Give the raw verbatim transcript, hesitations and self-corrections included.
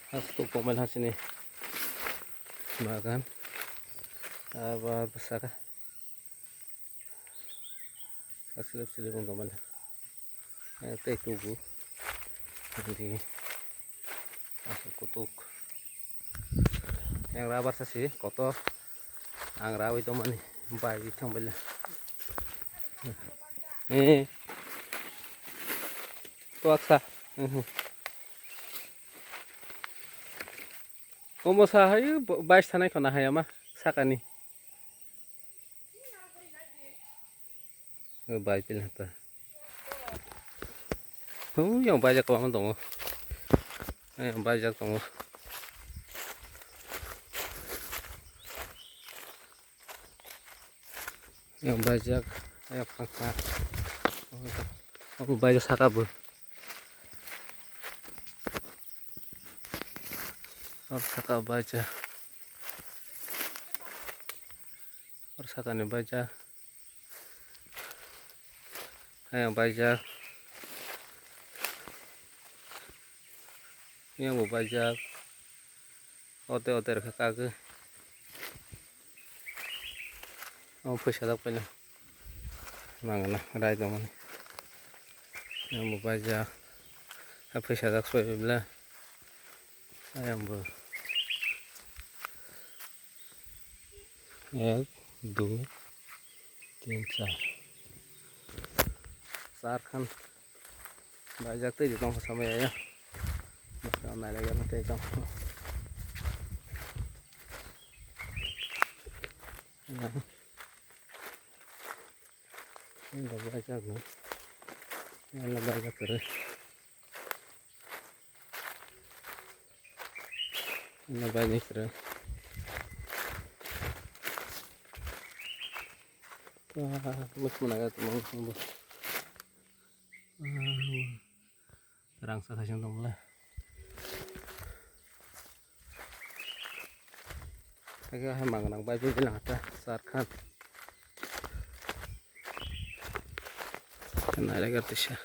Aswk tongmani hasini bagan. Aba bwsaka. Sak slip slip wng tongmani. Tei tubu. Aswk kutuk. Yang rubber sasi kotor. Ang rawi tongmani. Bai thangbaila. Eh. Tuaksa. Mhm. Omo sa hai bais thanai khona hai ama sakani. Bai pil hata. Hu yang baijak kwbangma tongo. Yang baijak tongo. Yang baijak, yang pangka. Aku baijak saka bo. Or saka baijak. Or saka ni baijak. Yang baijak. Yang bo baijak. Ote ote rwkha kagwi. Omo phaisa jak paila. Mangana rai tongmani. Omo baijak. Ha phaisa jak soi bwle. Ayang bo. Ek, dui, tin, char. Char khan. Baijak tei tong samaya ya. Nailai ya tei tong. Ini baijak no. Ini baijak terus. Ini baijak terus. Wah, mus mana ya teman. Rangsa thaising tongmole. Aga hai manganang bai bai bilang ta sar khan. Nai lagar tisa.